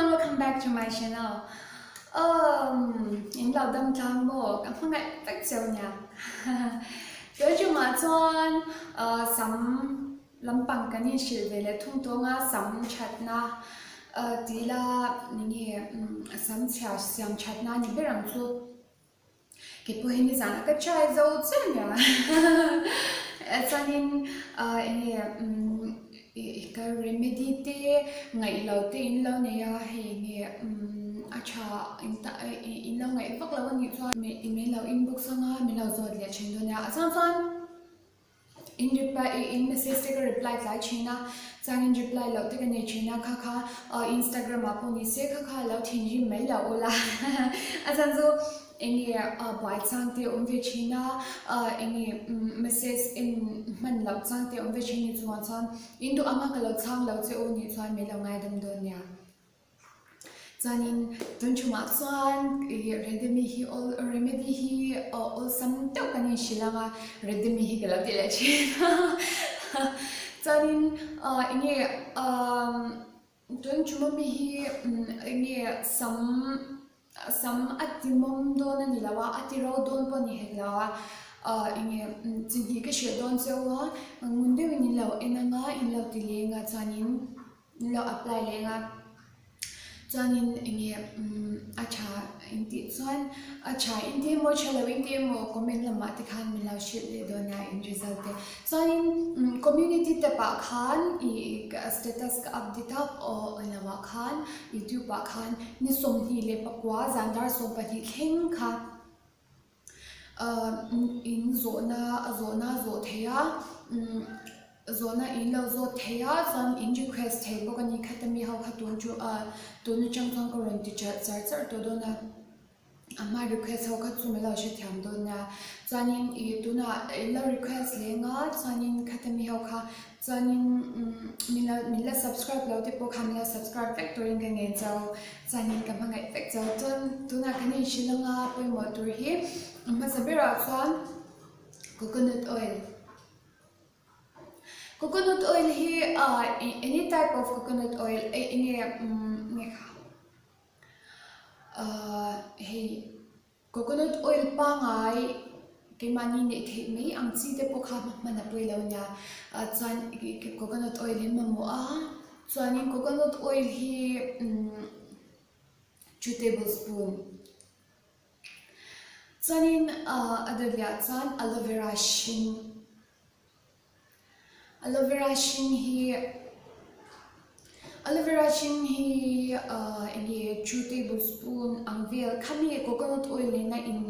everyone, welcome back to my channel. Um, in lo dam tlang maw? Ka hmangaih vek cheu nia. Tun chungah chuan uh, sam lampang kan inhrilh ve leh thung tawng a, sam thatna uh, tila nge um, sam chhia siam thatna ni ber ang chu. Kei pawh hi nizanah ka try zo chiah nia chuanin eng nge i ka remedy te ngaih lo te in lo nei a hei eng nge a tha in lo ngaih vak lo a nih chuan min lo inbox anga min lo zawt leh thin dawn nia a chang chuan. In reply i in message te ka reply tlai thin a, chuan in reply loh te ka nei thin a, kha kha Instagram ah pawh ni se kha kha lo thinrim mai lo ula a chhan chu eng nge buai chang te awm ve thin a, eng nge message en hman loh chang te awm ve thin ni chungah chuan in duh anga ka lo chhang lo che u nih chuan min lo ngaidam dawn nia. Chuanin tun thumah chuan ih Redmi hi awl Remedy hi awlsam deuh kan inhrilh ang a, Redmi hi ka lo ti leh thin a chuanin ah eng nge ah tun thuma mi hi eng nge sam sam a ti mawm dawn a ni lo a, a ti ro dawn pawh a ni hek lo a, ah eng nge chi hnih ka hrilh dawn cheu a, ngun deuhin in lo en ang a, in lo ti leng a chuanin. In lo apply leng a, chuanin eng nge umm a tha in tih chuan a tha in ti emaw tha lo in ti emaw comment lamah te khan min lo hrilh leh dawn a in result te. Chuanin umm community tab ah khan ih status ka update a aw eng lamah khan youtube ah khan ni 24 zan dar 12 thleng kha In zawhna a zawhna a zawh theih a zawhna in lo zawt thei a chuan in request thei bawk a ni khata mi ho kha tun chu tun atang chuan ka rawn ti char char char tawh dawn a a hma request ho kha chu min lo hrethiam dawn nia chuanin ih tunah in lo request leng a chuanin khata mi ho kha Chuanin min lo min la subscribe lo te pawh kha min lo subscribe vek turin ka ngen chau chuanin ka hmangaih vek chau chuan tunah kan inhrilh anga pawimawh tur hi hmasa berah chuan coconut oil coconut oil hi ah any type of coconut oil eng nge nge kha ah hei. Coconut oil pangai keimahni neih theih mai ang chi te pawh kha hman a pawi lo nia. Chuan coconut oil hi mamawh a, chuanin coconut oil hi two tablespoon. Chuanin a dawt leh ah chuan aloe vera hring. Aloe vera hring hi Aloe vera hring hi ahh eng nge two tablespoon ang vel khami coconut oil nena in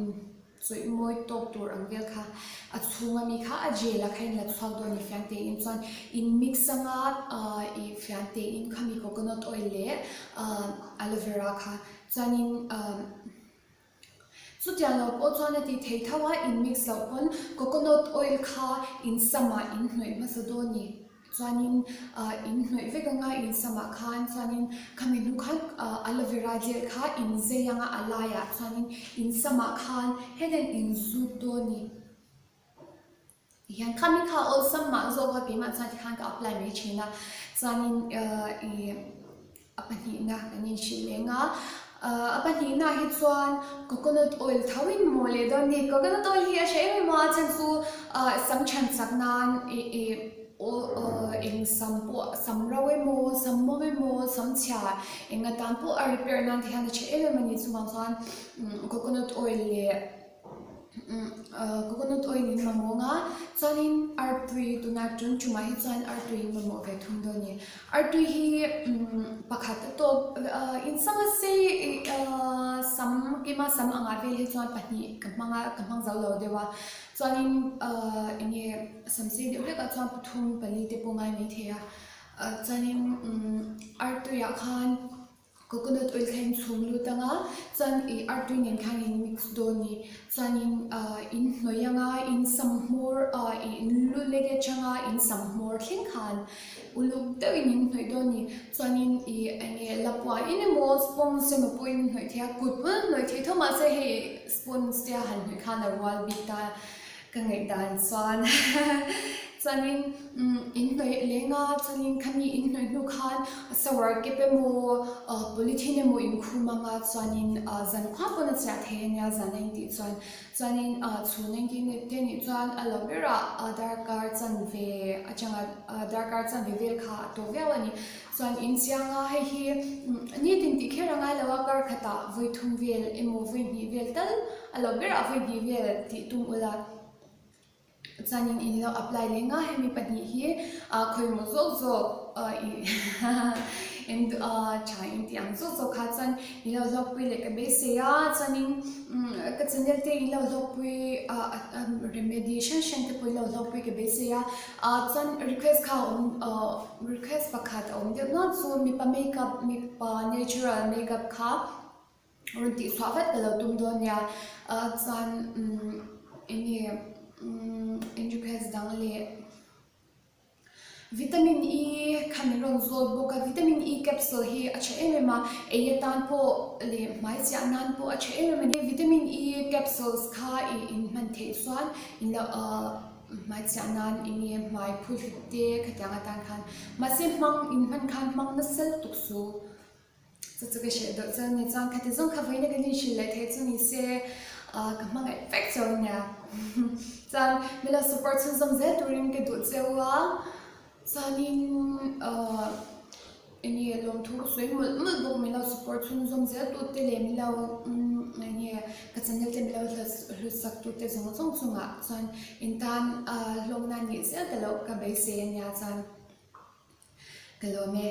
chawih mawi tawk tur ang vel kha a chhung ami kha a gel ah kha in la chhuak dawn a ni fian tein chuan in mix anga ahh ih fian tein khami coconut oil leh ahh aloe vera kha chuanin ahh. Chutiang lo pawh chuan a ti thei tho a, in mix loh pawn coconut oil kha in samah in hnawih hmasa dawn ni. Chuanin ah in hnawih vek anga in samah khan chuanin khami hnu khan ah aloe vera gel kha in zei anga a laiah chuanin in samah khan hetiang in zut dawn ni. Hian khami kha awlsam mah zawk a keimah chuan tikhan ka apply mai thin a chuanin ih a pahnihna kan inhrilh leng a a pahnihna hi chuan coconut oil tho in maw leh dawn ni coconut oil hi a hre em em a chhan chu sam chhan chak nan ih ih eng sam pawh sam ro emaw sam mawm emaw sam chhia eng atan pawh a repair nan te hian a tha em em a ni chuvang chuan coconut oil leh. Coconut oil in mamawh ang a, chuanin artui tunah tun tumah hi chuan artui in mamawh ve thung dawn a ni. Artui hi pakhat a tawp in sam a sei sam keimah sam angah vel hi chuan pahnih ka hmang a ka hmang zo lo deuh a, chuanin eng nge sam sei deuh hlekah chuan pathum pali te pawh ngai maithei a, chuanin artuiah khan. Coconut oil kha in chhum lut anga chuan ih artui nen khan in mix dawn ni chuanin ah in hnawih anga in sam hmawr ah ih in lu lek atanga in sam hmawr thleng khan uluk deuhin in hnawih dawn ni chuanin ih eng nge lapua in emaw sponge emaw pawhin in hnawih thei a kut pawn an hnawih thei tho mahse hei sponge te a han hnawih khan a rual bik ta ka ngaih dan chuan. Chuanin in hnawih leng a, chuanin khami in hnawih hnu khan shower cap emaw polythene emaw in khum ang a, chuanin zan khua pawn a chiah thei a nia zan a intih chuan. Chuanin chhun engtin te nih chuan a lo berah darkar chanve atanga darkar chanve vel kha a tawh viau a ni. Chuan in chiang a, hei hi nitin tih kher a ngai lo a, kar khatah vawi thum vel emaw vawi hnih vel tal a lo berah vawi hnih vel tih tum ula. Chuanin in lo apply leng a, hemi pahnih hi khawimaw zawk zawk in tha in tih ang zawk zawk kha chuan in lo hlawkpui leh ka beisei a, chuanin ka channel te in lo hlawkpui remedy hrang hrang te pawh in lo hlawkpui ka beisei a, chuan request kha a awm request pakhat a awm deuh nual chu mipa makeup mipa natural makeup kha. Rawn tih chhuah vat ka lo tum dawn nia. Chuan eng nge in request dang leh vitamin E kha min rawn zawt bawk a, vitamin E capsule hi a tha em em a, ei atan pawh leh hmai chiah nan pawh a tha em em a ni. Vitamin E capsules kha i in hman theih chuan in lo hmai chiah nan eng nge hmai phul hlit te khatiang atan khan mahse hmang in hman khan hmang nasa lutuk su. Chu chu ka hrilh deuh chuan ni chuan khati zawng kha vawiin ka inhrilh leh theih chu ni se ka hmangaih vek cheu nia. Chuan min lo support chhunzawm zel turin ka duh cheu a, chuanin eng nge lawmthu ka sawi mawlh mawlh bawk min lo support chhunzawm zel tu te leh min lo eng nge ka channel te min lo hlut sak tu te zawng zawng chungah chuan in tan hlawkna nih zel ka lo ka beisei ania chuan ka lawm e.